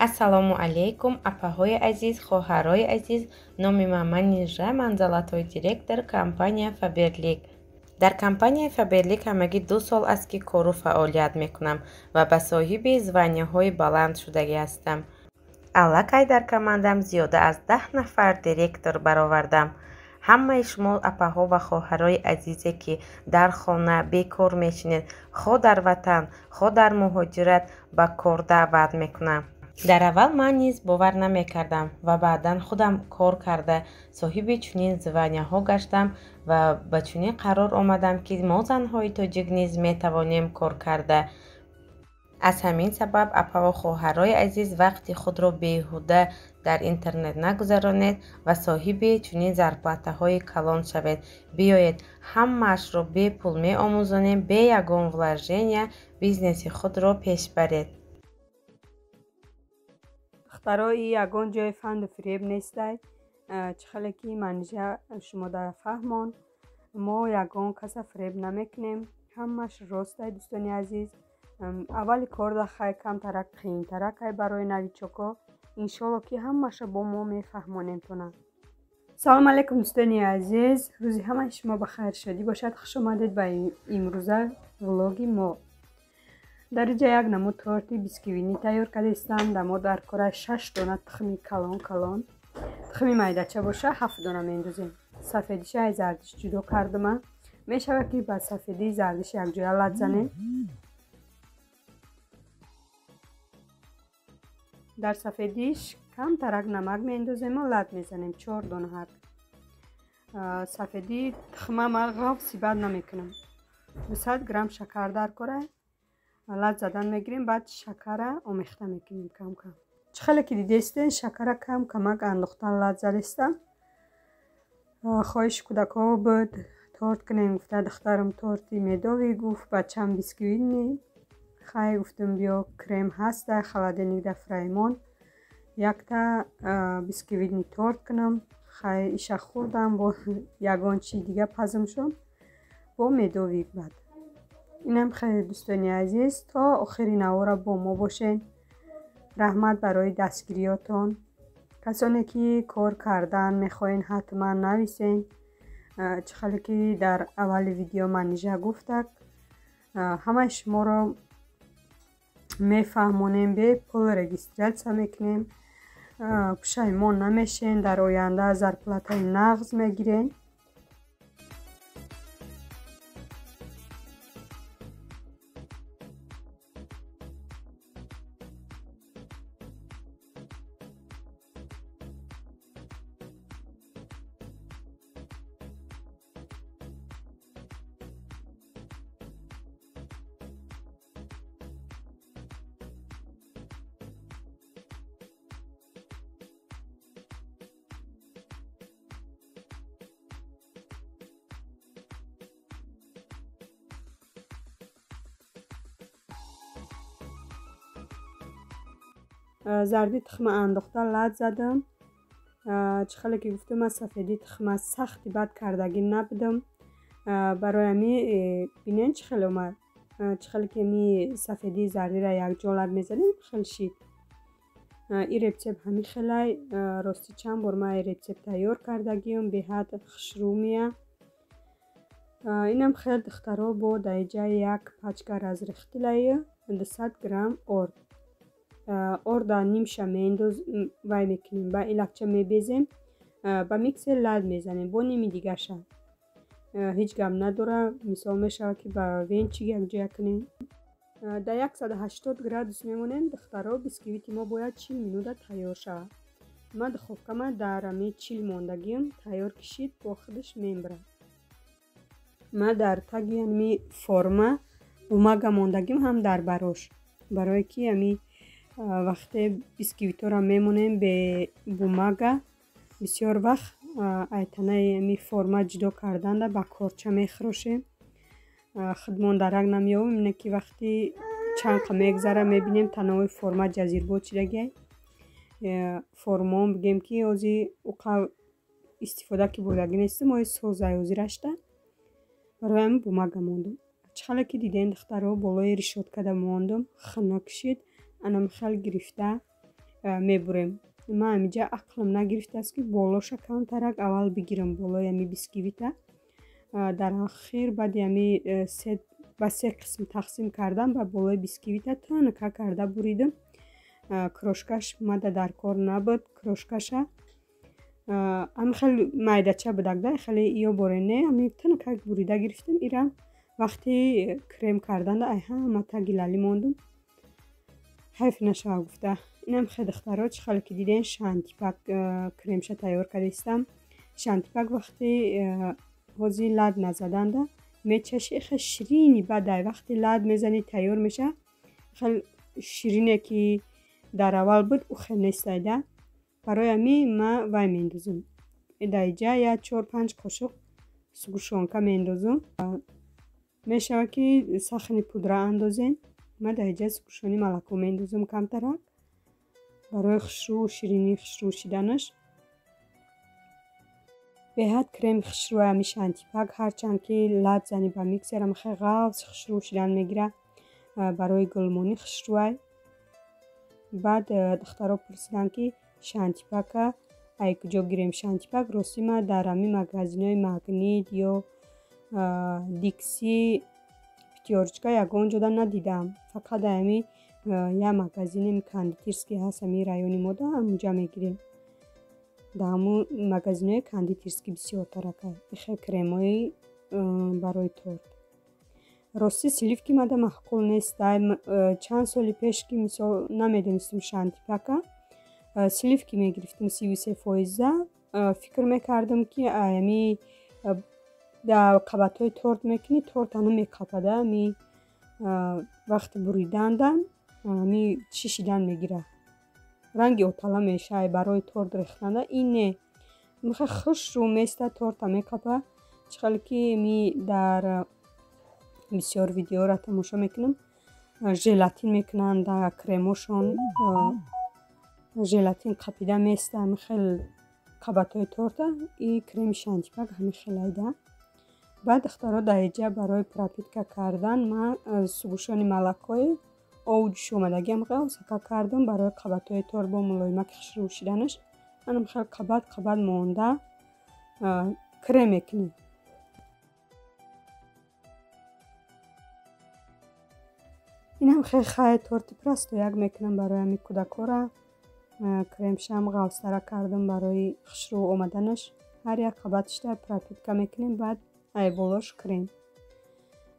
Ассалому алайкум, апаҳои азиз, хоҳарои азиз. Номи ман Манижа, ман золотой директор компания Фаберлик. Дар компанияи Фаберлик ҳамагӣ 2 сол аст, ки кору фаъолият мекунам ва ба соҳиби званияҳои баланд шудагӣ ҳастам. Аллакай дар командам зиёда аз 10 нафар директор баровардам. Ҳамаи шумо апаҳо ва хоҳарои азизе, ки дар хона бекор мешинед, хо дар ватан, хо дар муҳоҷират, ба кор даъват мекунам. Дар аввал ман низ бовар намекардам ва баъдан худам кор карда соҳиби чунин званияҳо гаштам ва ба чунин қарор омадам, ки мо занҳои тоҷик низ метавонем кор карда. Аз ҳамин сабаб, апаву хоҳарои азиз, вақти худро беҳуда дар интернет нагузаронед ва соҳиби чунин зарплатаҳои калон шавед. Биёед, ҳамаашро бепул меомӯзонем, бе ягон вложения бизнеси худро пеш баред. Духтарои, ягон ҷои фанду фиреб нестай. Чӣ хеле ки Манижа шумо дар фаҳмон, мо ягон каса фиреб намекунем, ҳамаш ростай. Дӯстони азиз, аввали корда хай камтарак қиинтаракай барои новичоко. Иншолло, ки ҳамаша бо мо мефаҳмонем тона. Салом алейкум, дӯстони азиз, рӯзи ҳамаи шумо ба хайр шодӣ бошад. Хуш омадед ба имрӯза влоги мо. Дар инҷа як намуд торти бисквитӣ тайёр кардастам. Дар мо дар кора 6 дона тухми калон калон, тухми майдача боша 7 дона меандозем. Сафедиша аз зардиш ҷудо кардама. Мешавад, ки ба сафедии зардиш якҷоя лат занем. Дар сафедиш камтарак намак меандозему лат мезанем, 4 дона ҳак. Сафедии тухма ман ғафси бад намекунам. 200 грамм шакар дар кора, лат задан мегирем, баъд шакара омехта мекунем кам кам. Чӣ хеле ки дидестен, шакара кам камак андохтан лат задестам. Хоҳиши кӯдакҳо буд, торт кунем гуфта. Духтарам торти медовый гуфт, бачам бисквитный. Хай, гуфтам, биё, крем ҳаста холодильник да фраймон, якта бисквитный торт кунам. Хай, иша хӯрдам, бо ягон чи дига пазм шуд, бо медовый. Баъд инам хеле, дӯстони азиз, то охири навора бо мо бошед. Раҳмат барои дастгириётон. Касоне ки кор кардан мехоҳед, ҳатман нависен. Чӣ хеле ки дар аввали видео Манижа гуфтак, ҳамаи шуморо мефаҳмонем, бепул регистрация мекунем, пушаймон намешен, дар оянда зарплатаи нағз мегирен. Зарди тухма андохта лат задам. Чӣ хеле ки гуфтам, ман сафедии тухма сахти бад кардагӣ набудам, барои ҳами бинен, чӣ хеле омад. Чӣ хеле ки ми сафедии зардиро якҷо лат мезанем, хел шид. И рецепт ҳамин хелай. Ростӣ, чанд бор ман рецепт тайёр кардагиам, беҳад хушрӯ мея. Инам хел, духтаро, бо даиҷа як пачка разрыхитель аю, 200 грамм орд. Орда нимша меандоз, вай мекунем, ба илакча мебезем, ба миксер лат мезанем, бо ними дигарша Ҳеҷ гап надора. Мисол мешавад ки ба венчик якҷоя кунем. Дар 180 градус мемонем. Духтаро, бисквити мо бояд 40 минута тайёр шавад. Ман духовкама дар ами 40 мондагиам тайёр кишид, бо худаш мебарад. Ман дар таги ами форма бумага мондагим ҳам дар барош, барое ки ами вақте бисквитҳоро мемонем бе бумага, бисёр вақт айтанаи ами форма ҷудо карданда ба корча мехӯрошем. Худмон дарак намеёбем, ине ки вақти чанд қа мегзара мебинем танаҳои форма ҷазирбод шидагиай. Формаом бигем ки ҳози уқа истифода ки бурдагӣ нестим, ои созай ҳозирашта. Барои ҳамин бумага мондум. Чӣ хеле ки дидем, духтаро, болои решёткада мондум, хунук шид, анам хел гирифта мебурем. Ман ҳаминҷа ақлам нагирифтааст ки болоша камтарак аввал бигирам, болои ами бисквита. Дар охир баъди ами ба се қисм тақсим кардам, ба болои бисквита тонка карда буридам. Крошкаш мада дар кор набуд, крошкаша ами хеле майдача будак да, хеле ё боре не, ами тонка бурида гирифтам. Ира вақти крем карданда ай ҳама таги лалӣ мондум, ҳайф нашава гуфта. Инам хеле, духтаро, чӣ хеле ки дидем, шантипак кремша тайёр кардаистам. Шантипак вақти ҳози лад назаданда мечаши, хел ширини бадай. Вақти лад мезанӣ тайёр меша, хел ширине ки дар аввал буд, ӯ хел нестайда. Барои ҳамин ман вай меандозам. Дар иҷа я 4-5 қошуқ сгущёнка меандозам. Мешавад ки сахни пудра андозем. Ман дар иҷа сгущённый молоко меандозам камтарак барои хушрӯ ширинӣ хушрӯ шиданаш. Беҳад креми хушрӯи ами шантипак, ҳарчанд ки лад зани ба миксерам хеле ғафз хушрӯ шидан мегирад, барои гулмонӣ хушрӯай. Баъд духтаро пурсиданд ки шантипака ай куҷо гирем. Шантипак ростӣ ман дар ҳамин магазинҳои Магнит ё Дикси, Пятёрочка ягон ҷода надидам. Фақат дар ҳамин як магазини кондитерский ҳаст ҳамин райони мода, ҳамунҷа мегирем. Дар ҳамун магазинҳои кондитерский бисёртаракай ихел кремҳои барои торт. Ростӣ сливки мада маъқул нест. Чанд соли пеш ки мисол намедонистем шантипака, сливки мегирифтем 33%. Фикр мекардам ки ами дар қабатҳои торт мекунӣ, торта намеқапада, ами вақти буриданда ами чӣ шидан мегирад, ранги отала мешавад барои торт рехтанда. Ин не, мехоҳ хушрӯ места, торта меқапа. Чӣ хеле ки ми дар бисёр видеоро тамошо мекунам, желатин мекунанд дар кремошон, желатин қапида места ҳамин хел қабатҳои торта. И креми шантипак ҳамин хел айда. Баъд, духтаро, дар иҷа барои пропитка кардан ман сгущённый молокои ову ҷӯш омадагиам ғафзака кардам барои қабатҳои торт бо мулоимаки хушрӯ шиданаш. Анам хел қабат қабат монда крем мекунем. Инам хеле хай торти простояк мекунам барои ҳамин кӯдакҳора. Кремшам ғафзтара кардам барои хушрӯ омаданаш. Ҳар як қабатишта пропитка мекунем, баъд ай болош крем.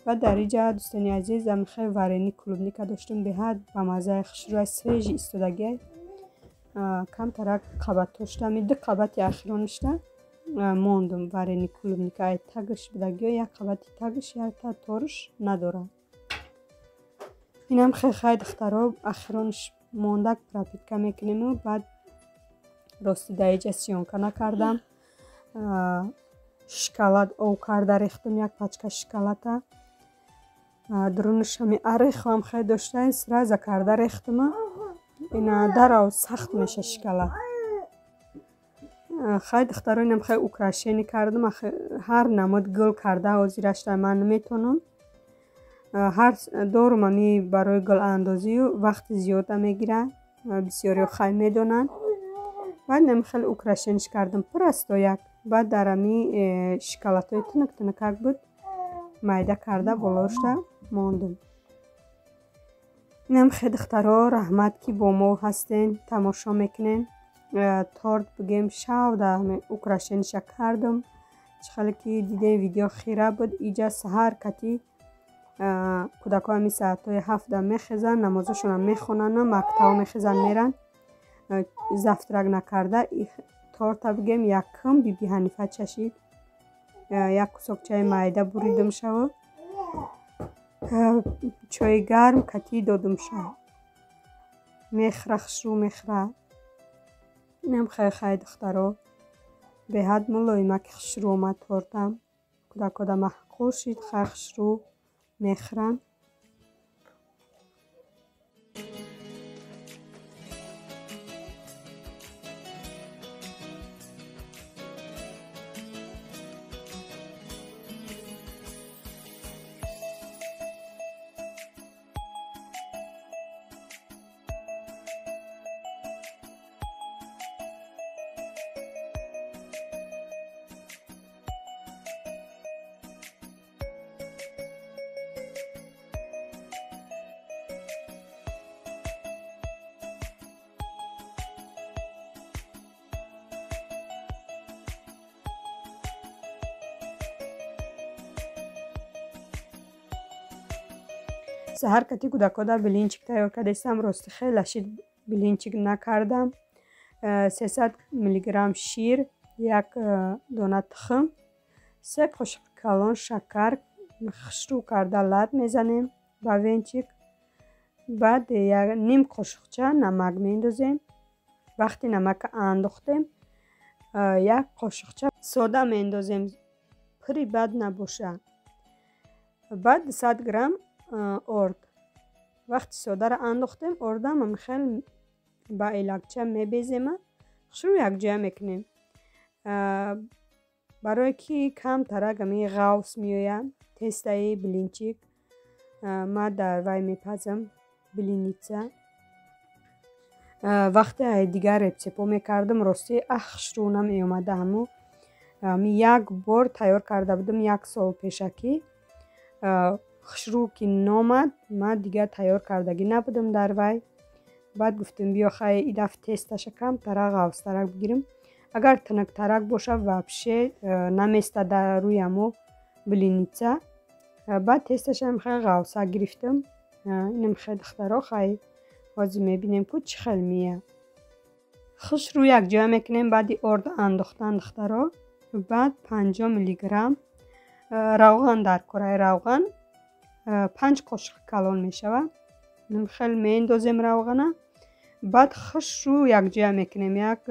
Баъд дар иҷа, дӯстони азиз, ами хеле варенье клубника доштем, беҳад ба маззаи хушрӯи свежий истодагиай. Камтарак қабатҳошта, ами ду қабати ахиронашта мондум варенье клубника. Ай тагаш будагиё як қабати тагаш, якта торш надорад. Инам хеле хай, духтаро, ахиронаш мондак пропитка мекунему. Баъд рости дар иҷа съёмка накардам. Шоколад ов карда рехтам, як пачка шоколада. Дурунаш ҳами орехам хеле дошта, сразу карда рехтама. Ина дарав сахт меша шоколад. Хай, духтаро, инам хеле украшение кардам, ҳар намуд гул карда ҳозирашта ман наметонам. Ҳар дорум ами барои гуландозию вақти зиёда мегирад, бисёриҳо хай медонанд. Баъд инам хеле украшениш кардам просто як. Баъд дар ами шоколадҳои тунук тунукак буд, майда карда болошта мондум. Инам хеле, духтаро, раҳмат ки бо мо ҳастен, тамошо мекунен. Торт бигем шавда украшениша кардам. Чӣ хеле ки дидем видео хира буд. Иҷа саҳар кати кӯдакҳо ҳамин саатҳои 7 мехезанд, намозашонро мехонанд, мактаб мехезанд, меранд. Завтрак накарда торта бигем якум Биби Ҳанифа чашид. Як кусок чай майда буридам шава, чои гарм кати додум шава. Мехра хушрӯ мехра. Инам хай духтаро, беҳад мулоимаки хушрӯ омад тортам. Кӯдакода маъқул шид, хай хушрӯ мехӯранд. Саҳар кати кӯдакода блинчик тайёр кардастам. Рости хеле шид блинчик накардам. 300 миллиграмм шир, як дона тухм, 3 қошиқи калон шакар хушрӯ карда лат мезанем ба венчик. Баъд ним қошиқча намак меандозем. Вақти намака андохтем, як қошиқча сода меандозем, пури бад набошад. Баъд 200 грамм орд. Вақти содаро андохтем, ордам хел ба элакча мебезема, хушрӯ якҷоя мекунем. Барое ки камтарак ами ғавс меояд тестаи блинчик, ма дар вай мепазам блинница. Вақте дигар рецепо мекардам, рости хушрӯ намеомада. Ҳамо як бор тайёр карда будам як сол пешакӣ. Хушрӯ ки номад, ман дигар тайёр кардагӣ набудам дар вай. Баъд гуфтам биё хай и дафъ тесташа камтарак ғавстарак бигирам. Агар тунуктарак боша вообще наместа дар рӯи ҳамо блинница. Баъд тесташам хеле ғавса гирифтам. Инам хеле духтаро, хай ҳозир мебинем ку чӣ хел меяд. Хушрӯ якҷоя мекунем баъди орд андохтан духтаро. Баъд 50 миллиграмм равған дар кораи равған 5 қошиқи калон мешавад. Хеле меандозем равғана. Баъд хушрӯ якҷоя мекунем як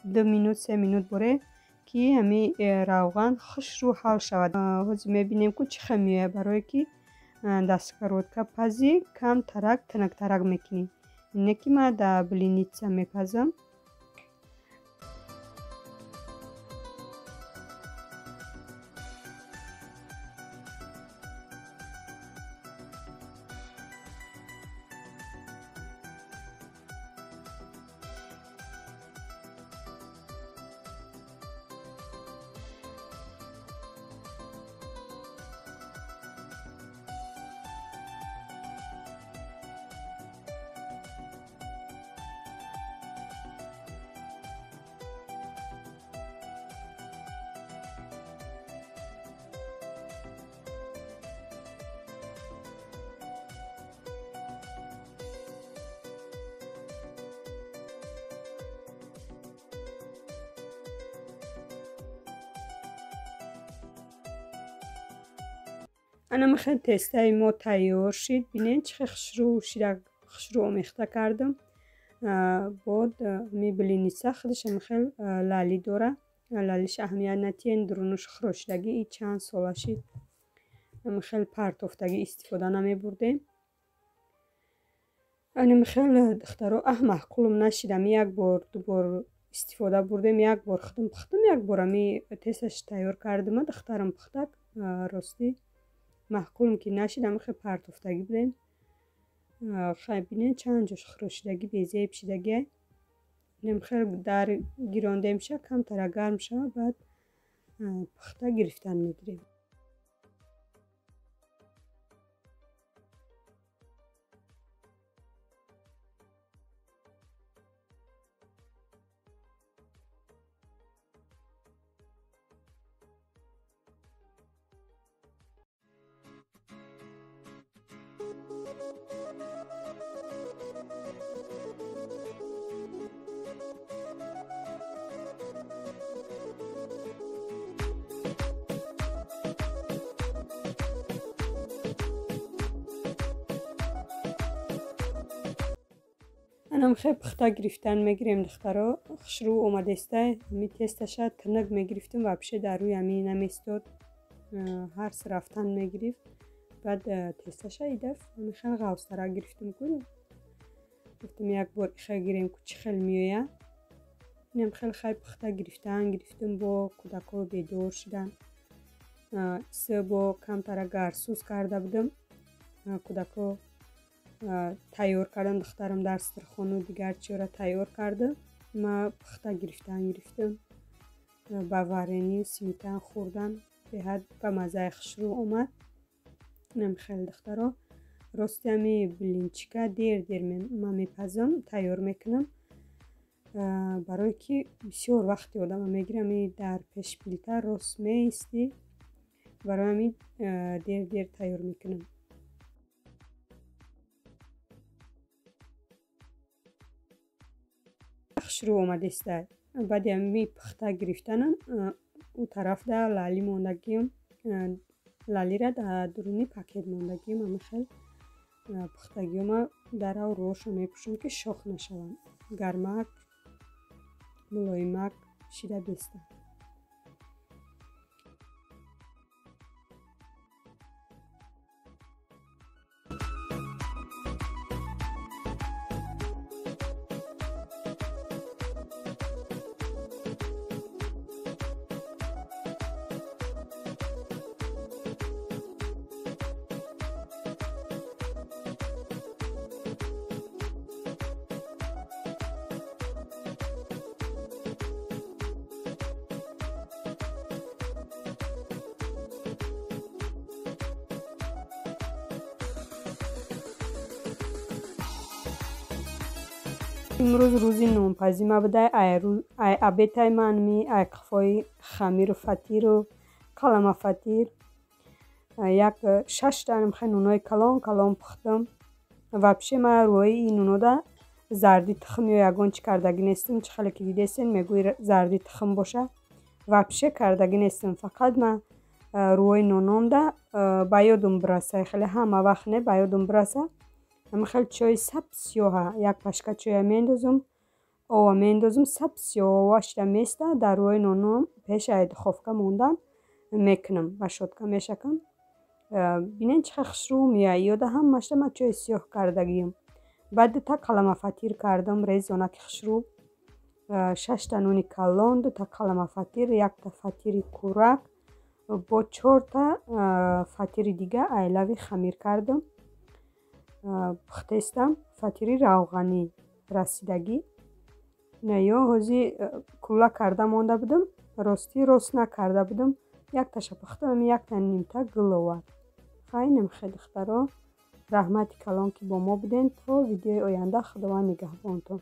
2 минут 3 минут боре ки ҳами равған хушрӯ ҳал шавад. Ҳозир мебинем ку чӣ хел меояд, барое ки дар сковородка пазӣ камтарак тунуктарак мекунӣ. Ине ки ман дар блинница мепазам. Ана мехел тестаи мо тайёр шид. Бинед чӣ хел хушрӯ ширак хушрӯ омехта кардам. Бод ми блинница худаш мехел лалӣ дора. Лалиш аҳамият натиҳен, дурунуш хӯрошидагӣ и чанд сола шид. Мехел партофтагӣ истифода намебурдем. Ана мехел духтаро маъқулум нашид. Ами як бор ду бор истифода бурдем, як бор худам пухтам, як бор ами тесташ тайёр кардам, духтарам пухтак. Ростӣ маъқулум ки нашид, ами хел партофтагӣ будем. Хай бинед чанд ҷош хӯрошидагӣ безеб шидагӣ. Инам хел дар гирондем ша, камтара гарм шава, баъд пухта гирифтан мегирем. Анам хел пухта гирифтан мегирем духтаро. Хушрӯ омадестай. Ҳами тесташа тинак мегирифтем, вообще дар рӯи ҳами наместод. Ҳарс рафтан мегирифт. Баъд тесташа идаф ҳами хел ғавстара гирифтем ку. Гуфтем як бор иха гирем ку чӣ хел меоя. Инам хел хай пухта гирифтан гирифтем, бо кӯдако бедор шудан. Иса бо камтара гарсӯз карда будам. Кӯдако тайёр кардам, духтарам дар сирхону дигар чиёра тайёр карда. Ма пухта гирифтан гирифтам. Ба варению сметан хӯрдан беҳад ба маззаи хушрӯ омад. Инам хел духтаро. Рости ҳами блинчика дер дер ман мепазам, тайёр мекунам. Барое ки бисёр вақти одама мегирам, дар пеши плита рост меистӣ. Барои ҳамин дер дер тайёр мекунам. Хушрӯ омадестай. Баъди ҳами пухта гирифтанам ӯ тарафда лали мондагиам, лалира дар дуруни пакет мондагиам. Ҳами хел пухтагиёма дарав рӯҳошо мепӯшам, ки шох нашаванд. Гармак мулоимак шида бестанд. Имрӯз рӯзи нонпазӣ ма буда. Ай абетай ман ми ай қифои хамиру фатиру қалама фатир як шашта хел нунои калон калон пухтам. Вообще ма рӯи ин нунода зарди тухм ё ягон чӣ кардагӣ нестам. Чӣ хеле ки дидесен, мегӯи зарди тухм боша. Вообще кардагӣ нестам. Фақат ма рӯи нономда ба ёдум бираса, хеле ҳама вақт не, ба ёдум бираса. Ҳами хел чойи саб сиёҳа, як пашка чоя меандозам, ова меандозам, саб сиёҳа шида места. Дар рӯи ноном пеш ай духовка мондан мекунам, ба шотка мешакам. Бинен чӣ хел хушрӯ меояд. Ёда ҳамашда ман чойи сиёҳ кардагиам. Баъд дута қалама фатир кардам, резонаки хушрӯ. Шашта нони калон, дута қалама фатир, якта фатири кӯрак бо чорта фатири дига айлави хамир кардам. Пухтестам фатири равғанӣ расидагӣ. На ё ҳози кӯла карда монда будам, ростӣ рост накарда будам. Якташа пухтам, якта нимта гул овард. Хайнам хел духтаро. Раҳмати калон, ки бо мо будем. То видеои оянда Худованд нигаҳбонтон.